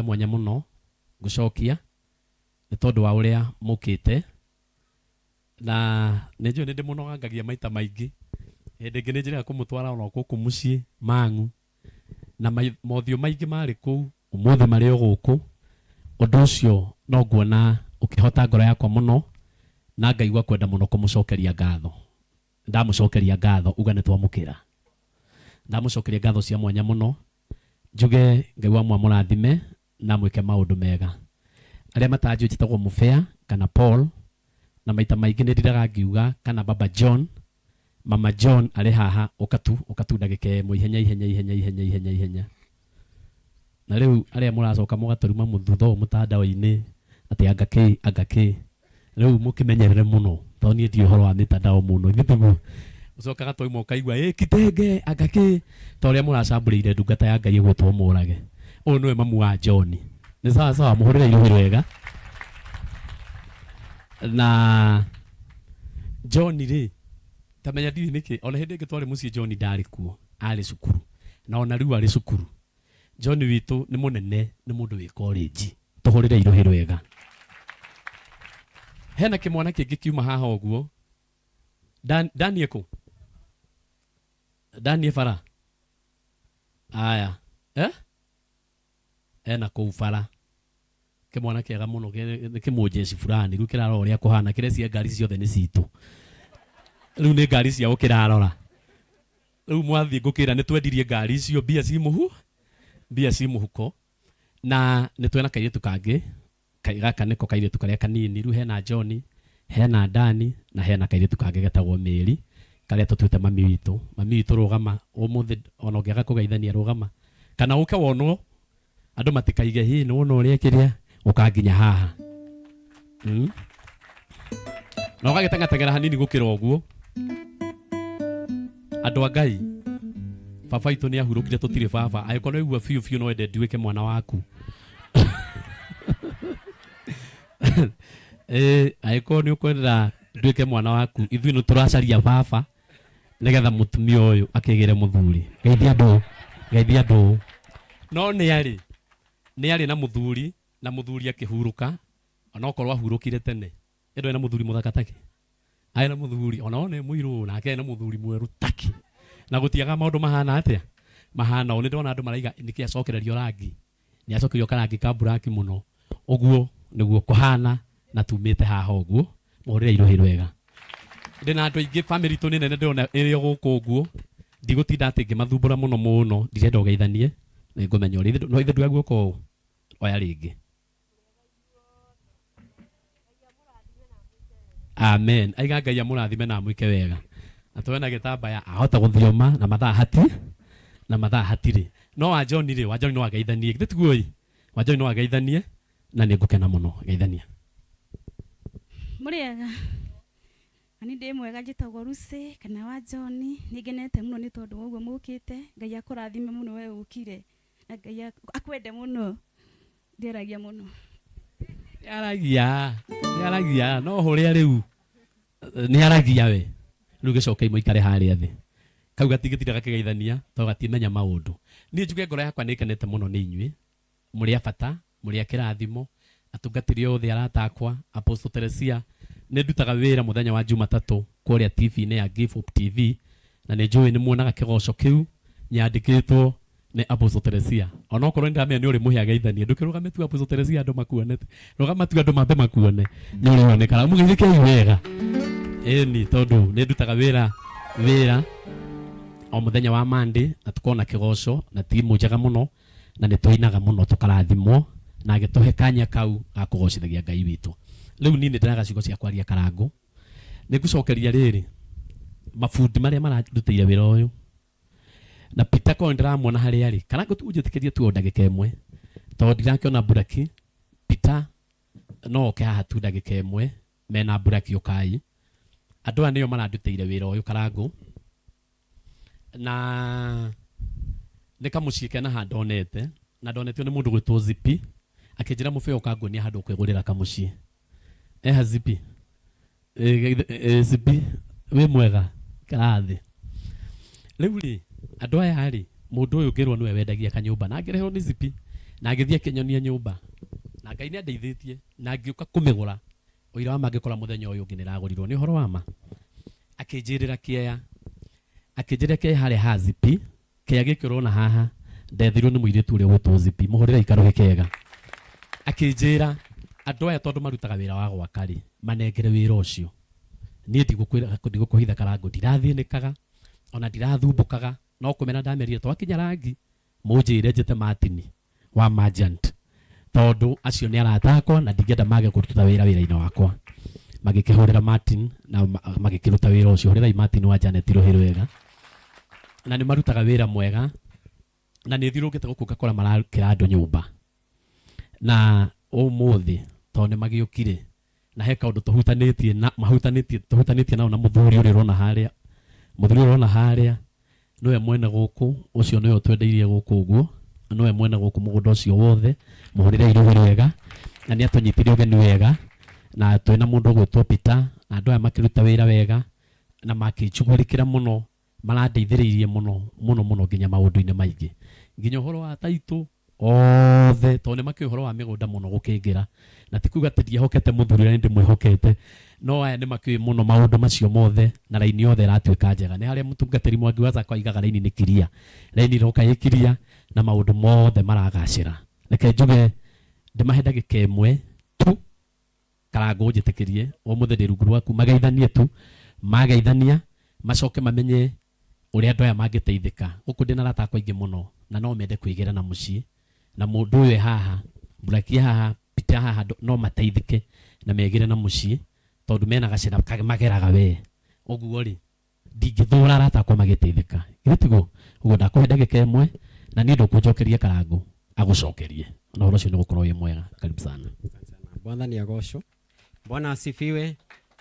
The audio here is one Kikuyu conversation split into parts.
Mwanya mũno ngũcokia nĩ tondũ wa ũrĩa mũkĩte, na nĩ njũĩ nĩ ndĩmũnogangagia maita maingĩ. Hĩndĩ ĩngĩ nĩ njĩrĩga kũmũtwara ona gũkũ mũciĩ Mang'u, na mothiũ maingĩ marĩ kũu, ũmũthĩ marĩ o gũkũ. Ũndũ ũcio no nguona ũkĩhota ngoro yakwa mũno, na ngaigua kwenda mũno kũmũcokeria ngatho. Ndamũcokeria ngatho, uga nĩ twamũkĩra. Ndamũcokeria ngatho cia mwanya mũno, njuge Ngai wa mwamũrathime na mwĩke maũndũ mega. Arĩa matanjũĩ, njĩtagwo Mũbea kana Paul, na maita maingĩ nĩ ndiraga ngiuga kana Baba John, Mama John arĩ haha. Ũka tu, ũka tu ndagĩka ĩmwe, ihenya ihenya ihenya ihenya ihenya ihenya. Na rĩu arĩa mũracoka mũgatũruma mũthutha ũũ mũtandao-inĩ atĩ anga kĩ anga kĩ, rĩu mũkĩmenyerere mũno, tondũ niĩ ndiũĩ ũhoro wa mĩtandao mũno. Ithuĩ tiguo ũcokaga twauma ũkaigua ĩ kitenge anga kĩ, ta ũrĩa mũracambũrĩire ndungata ya Ngai ĩgwĩtwo Mũrage. Ũyũ nĩwe mamu wa John. Nĩ sawa sawa, mũhũrĩre irũhĩ rwega. Na John rĩ, tamenya ndiũĩ nĩkĩ ona hĩndĩ ĩngĩ twarĩ mũciĩ John ndarĩ kuo, arĩ cukuru, na ona rĩu arĩ cukuru. John witũ nĩ mũnene, nĩ mũndũ wĩ college. Tũhũrĩre irũhĩ rwega. Hena kĩmwana kĩngĩ kiuma haha ũguo. Dan, Dani ekũ? Dani e bara? Aya. Eh? Ena kũu bara. Kĩmwana kĩega mũno, nĩ kĩmũnjeci fulani, rĩu kĩrarora ũrĩa kũhana, kĩrecia ngari ciothe nĩ citũ. Rĩu nĩ ngari ciao kĩrarora. Rĩu mwathiĩ ngũkĩra nĩ twendirie ngari icio, mbia ci mũhu, mbia ci mũhuko. Na nĩ twena kairĩtu kangĩ, gaka nĩko kairĩtu karĩa kanini. Rĩu hena John, hena Dani, na hena kairĩtu kangĩ getagwo Mary, karĩa tũtuĩte mami witũ. Mami witũ rũgama, ũmũthĩ ona ũngĩaga kũgeithania rũgama. Kana ũke wonwo, andũ matikaige hĩ nĩ wona ũrĩa kĩrĩa, ũka nginya haha. Na ũgagĩteng'ateng'era hanini gũkĩra ũguo. Andũ a Ngai, baba witũ nĩ ahurũkire, tũtirĩ baba. Angĩkorwo nĩ waigua biũ biũ no wende nduĩke mwana waku. Angĩkorwo nĩ ũkwenda nduĩke mwana waku, ithuĩ nĩ tũracaria baba nĩgetha mũtumia ũyũ akĩgĩre mũthuri. Geithia andũ, geithia andũ. No nĩ arĩ na mũthuri, na mũthuri akĩhurũka, onokorwo ahurũkire tene. Ĩndũ ena mũthuri mũthaka take. Arĩ na mũthuri, ona one mũirũ, nake ena mũthuri mwerũ taki. Na gũtiaga maũndũ mahana atĩa? Mahana ũũ. Nĩ ndĩrona andũ maraiga nĩkĩ acokererio rangi. Nĩ acokerio karangi ka buraki mũno. Ũguo nĩguo kũhana, na tumĩte haha ũguo. Mũhũrĩre irũhĩ rwega. Ndĩna andũ aingĩ, family itũ nĩ nene, ndĩrona ĩrĩ o gũkũ ũguo. Ndigũtinda atĩ ngĩmathumbũra mũno mũno, ndirenda ũgeithanie, nĩ ngũmenya ũrĩa. No ithe nduoya guoko ũũ, oya rĩngĩ. Amen. Aiga Ngai amũrathime na amwĩke wega. Na tuwe na gĩtambaya ahota gũthioma na mathaa hati na mathaa hatirĩ. No wa John rĩ, wa John no ageithanie. Githĩ tiguo ĩ? Wa John no ageithanie na nĩ ngũkena mũno. Geithania. Mũrĩega? Nani ndĩ mwega, njĩtagwo Lucy kana wa John. Nĩ ngenete mũno nĩ tondũ wa ũguo mũkĩte. Ngai akũrathime mũno we ũkire, na Ngai akwende mũno. Ndiaragia mũno. Nĩ aragia, nĩ aragia, no hũrĩa rĩu nĩ aragia we. Rĩu gĩcokei mũikare harĩa thĩ. Kau gatingĩtinda gakĩgeithania tondũ gatimenya maũndũ. Niĩ njuge ngoro yakwa nĩ ĩkenete mũno nĩ inyuĩ. Mũrĩ a bata, mũrĩ a kĩrathimo, atungatĩri othe, arata akwa, Apostle Teresia. Nĩ ndutaga wĩra mũthenya wa Jumatatũ kũrĩa TV-inĩ ya Give Hope TV, na nĩ njũĩ nĩ muonaga kĩgoco kĩu nyandĩkĩtwo nĩ Apostle Teresia. Onokorwo nĩ ndamenya nĩ ũrĩ mũhe ageithanie, ndũkĩrũgame tu Apostle Teresia andũ makuone. Rũgama tu andũ mambe makuone. Nĩ ũrĩonekana. Mũgeithĩkei wega. Ĩni tondũ nĩ ndutaga wĩra o mũthenya wa Monday, na tukona kĩgoco na timu njega mũno, na nĩ tũinaga mũno tũkarathimwo, na agĩtũhe kanya kau ga kũgocithagia Ngai witũ. Rĩu niĩ nĩ ndĩraga ciugo cia kwaria karangũ. Nĩ ngũcokeria rĩrĩ mabundi marĩa mararutĩire wĩra ũyũ, na Peter korwo nĩndĩramuona harĩa arĩ, kana ngũnjĩtĩkĩrie tu o ndagĩka ĩmwe, tondũ ndirakĩona Buraki. Peter no oke haha tu ndagĩka ĩmwe mena Buraki. Ũkai, andũ aya nĩo marandutĩire wĩra ũyũ karangũ, na nĩ kamũciĩ kena handũ ndonete, na ndonetio nĩ mũndũ gwĩtwo Zipi, akĩnjĩra mũbeo ũkanguonia handũ ũkwĩgũrĩra kamũciĩ. Eha Zipi? Zipi wĩ mwega? Karathĩ. Rĩu rĩ, andũ aya rĩ, mũndũ ũyũ ngĩrwo nĩwe wendagia kanyũmba na ngĩrehwo nĩ Zipi. Na agĩthiĩ akĩnyonia nyũmba na Ngai nĩ andeithĩtie na ngĩũka kũmĩgũra. Ũira wa ma ngĩkora mũthenya ũyũ ũngĩ nĩragũrirwo nĩ ũhoro wa ma. Akĩnjĩrĩra kĩeya, akĩnjĩrĩra kĩeya harĩa ha Zipi. Kĩeya gĩkĩ ũrona haha ndethirwo nĩ mũirĩtu ũrĩa ũgwĩtwo Zipi, mũhũrĩre ikarũhĩ kega. Akĩnjĩra andũ aya tondũ marutaga wĩra wa gwaka rĩ, manengere wĩra ũcio. Niĩ ndigũkwĩra, ndigũkũhitha Karangũ, ndirathĩnĩkaga ona ndirathumbũkaga, no kũmera ndamerire twakinya rangi mũnjĩre njĩte Martin wa Merchant tondũ acio nĩ arata akwa na ndingĩenda mage kũruta wĩra wĩra-inĩ wakwa. Magĩkĩhũrĩra Martin na magĩkĩruta wĩra ũcio. Hũrĩrai Martin wa Janet rũhĩ rwega, na nĩ marutaga wĩra mwega, na nĩ thiũrũrũkĩte gũkũ ngakora marakĩra andũ nyũmba. Na ũmũthĩ tondũ nĩ magĩũkire na he kaũndũ tũhutanĩtie na mahutanĩtie tũhutanĩtie nao na mũthuri ũrĩa ũrona harĩa, mũthuri ũrĩa ũrona harĩa nĩwe mwene gũkũ, ũcio nĩwe ũtwendeirie gũkũ ũguo, nĩwe mwene gũkũ mũgũnda ũcio wothe, mũhũrĩre irũhĩ rwega, na nĩ atũnyitire ũgeni wega, na twĩna mũndũ ũgwĩtwo Peter, na andũ aya makĩruta wĩra wega, na makĩnjugũrĩkĩra mũno, marandeithĩrĩirie mũno mũno mũno nginya maũndũ-inĩ maingĩ, nginya ũhoro wa taitũ othe, tondũ nĩ makĩũĩ ũhoro wa mĩgũnda mũno gũkĩngĩra, na ti kuga atĩ ndiehokete mũthuri ũrĩa nĩ ndĩmwĩhokete, no aya nĩ makĩũĩ mũno maũndũ macio mothe, na raini yothe ĩratuĩka njega. Nĩ harĩa mũtungatĩri Mwangi wa Zako aigaga raini nĩ kiria, raini ĩroka ĩ kiria na maũndũ mothe maragacĩra. Reke njuge ndĩmahe ndagĩka ĩmwe tu, Karangũ njĩtĩkĩrie ũmũthĩ ndĩ rungu rwaku, mageithanie tu, mageithania macoke mamenye ũrĩa andũ aya mangĩteithĩka. Gũkũ ndĩna arata akwa aingĩ mũno na no mende kwĩgĩra na mũciĩ, na mũndũ ũyũ e haha, Blackie e haha, Peter e haha, no mateithĩke na megĩre na mũciĩ tondũ mena gacĩra mageraga we. Ũguo rĩ, ndingĩthũra arata akwa magĩteithĩka. Githĩ tiguo? Ũguo ndakũhe ndagĩka ĩmwe na niĩ ndũkũnjokeria Karangũ agũcokerie. Na ũhoro ũcio nĩ ũgũkorwo wĩ mwega. Karibu sana. Mwathani agocwo. Bwana asifiwe.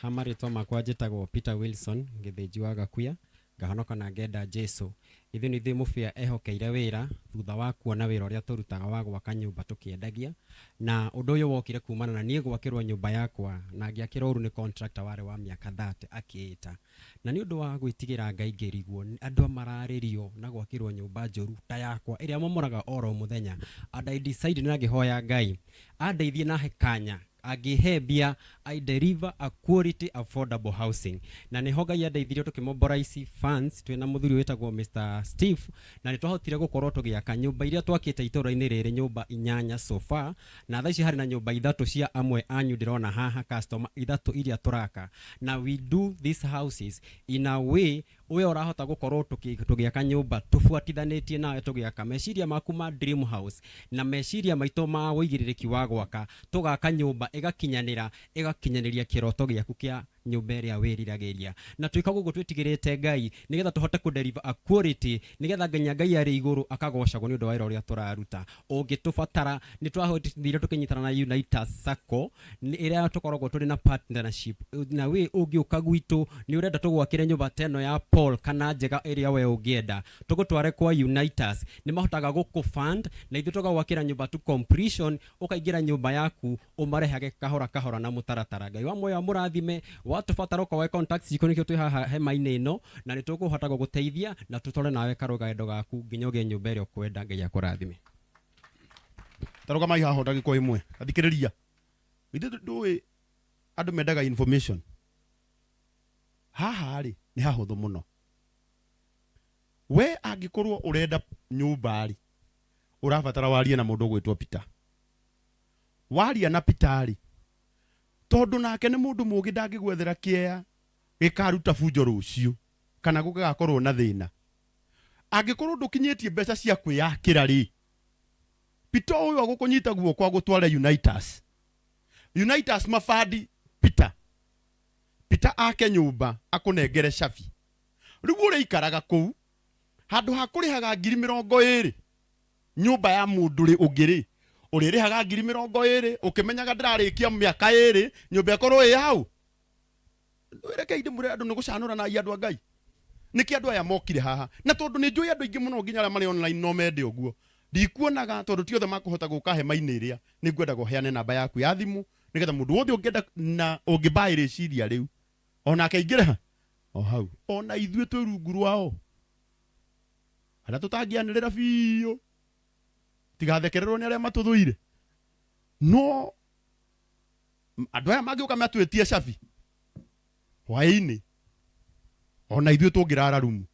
Ha marĩtwa makwa njĩtagwo Peter Wilson Gĩthĩnji wa Gakuya, ngahonoka na ngenda Jesu. Ithuĩ nĩ ithuĩ Mũbĩa ehokeire wĩra thutha wa kuona wĩra ũrĩa tũrutaga wa gwaka nyũmba tũkĩendagia. Na ũndũ ũyũ wokire kumana na niĩ gwakĩrwo nyũmba yakwa na ngĩakĩrwo ũru nĩ contractor warĩ wa mĩaka 30 akĩĩta. Na nĩ ũndũ wa gwĩtigĩra Ngai ngĩrigwo andũ mararĩrio na gwakĩrwo nyũmba njũru ta yakwa ĩrĩa momoraga oro mũthenya. And I decided na ngĩhoya Ngai andeithie na ahe kanya angĩhe mbia I deliver a quality affordable housing. Na nĩho Ngai andeithirie tũkĩmobilize funds twĩna mũthuri wĩtagwo Mr. Steve, na nĩ twahotire gũkorwo tũgĩaka nyũmba iria twakĩte itũũra-inĩ rĩrĩ, nyũmba inyanya so far, na thaa ici harĩ na nyũmba ithatũ cia amwe anyu ndĩrona haha, customer ithatũ iria tũraka. Na we do these houses in a way we ũrahota gũkorwo tũgĩaka nyũmba tũbuatithanĩtie nawe, tũgĩaka meciria maku ma dream house na meciria maitũ ma ũigĩrĩrĩki wa gwaka, tũgaka nyũmba ĩgakinyanĩra, ĩgakinyanĩria kĩroto gĩaku kĩa nyũmba ĩrĩa wĩriragĩria. Na twĩkaga ũguo twĩtigĩrĩte Ngai nĩgetha tũhote kũ deliver a quality, nĩgetha nginya Ngai arĩ igũrũ akagocagwo nĩ ũndũ wa wĩra ũrĩa tũraruta. Ũngĩtũbatara, nĩ twahotire tũkĩnyitana na Unitas Sacco ĩrĩa tũkoragwo tũrĩ na partnership na we. Ũngĩũka gwitũ nĩ ũrenda tũgwakĩre nyũmba ta ĩno ya Paul kana njega ĩrĩa we ũngĩenda, tũgũtware kwa Unitas, nĩ mahotaga gũkũ fund na ithuĩ tũgagwakĩra nyũmba to completion, ũkaingĩra nyũmba yaku ũmarehage kahora kahora na mũtaratara. Ngai wa muoyo amũrathime. Watũbatara ũkoe contacts citũ, nĩkĩo twĩ haha hema-inĩ ĩno, na nĩ tũkũhota gũgũteithia na tũtware nawe karũgendo gaku nginya ũgĩe nyũmba ĩrĩa ũkwenda. Ngai akũrathime. Tarũgamai haha ndagĩka ĩmwe, athikĩrĩria. Ithuĩ ndũĩ andũ mendaga information. Haha rĩ nĩ hahũthũ mũno. We angĩkorwo ũrenda nyũmba rĩ, ũrabatara warie na mũndũ ũgwĩtwo Peter. Waria na Peter rĩ, tondũ nake nĩ mũndũ mũũgĩ, ndangĩgwethera kĩeya gĩkaruta bunjo rũciũ kana gũgakorwo na thĩna. Angĩkorwo ndũkinyĩtie mbeca cia kwĩyakĩra rĩ, Peter ũyũ agũkũnyita guoko agũtware Unitas. Unitas mabandi Peter. Peter ake nyũmba akũnengere cabi. Rĩu ũrĩikaraga kũu handũ ha kũrĩhaga ngiri mĩrongo ĩrĩ nyũmba ya mũndũ rĩ ũngĩ rĩ, ũrĩrĩhaga ngiri mĩrongo ĩrĩ ũkĩmenyaga ndĩrarĩkia mĩaka ĩrĩ nyũmba ĩkorwo ĩ hau. Rekei ndĩmwĩre andũ nĩ gũcanũra na andũ a Ngai. Nĩkĩ andũ aya mokire haha? Na tondũ nĩ njũĩ andũ aingĩ mũno nginya arĩa marĩ online no mende ũguo. Ndikuonaga tondũ ti othe makũhota gũka hema-inĩ ĩrĩa. Nĩ ngwendaga ũheane namba yaku ya thimũ nĩgetha mũndũ wothe ũngĩenda na ũngĩmbaĩ rĩciria rĩu onake aingĩre ha o hau. Ona ithuĩ twĩ rungu rwao arĩa tũtangĩanĩrĩra biũ. Tigathekererwo nĩ arĩa matũthũire. No andũ aya mangĩũka matwĩtie cabi hwaĩ-inĩ, ona ithuĩ tũngĩrara rumu.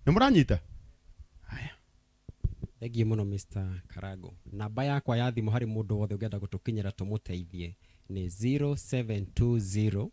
Nĩ mũranyita? Haya. Thengiũ mũno Mr. Karango. Namba yakwa ya thimũ harĩ mũndũ wothe ũngĩenda gũtũkinyĩra tũmũteithie nĩ 0720.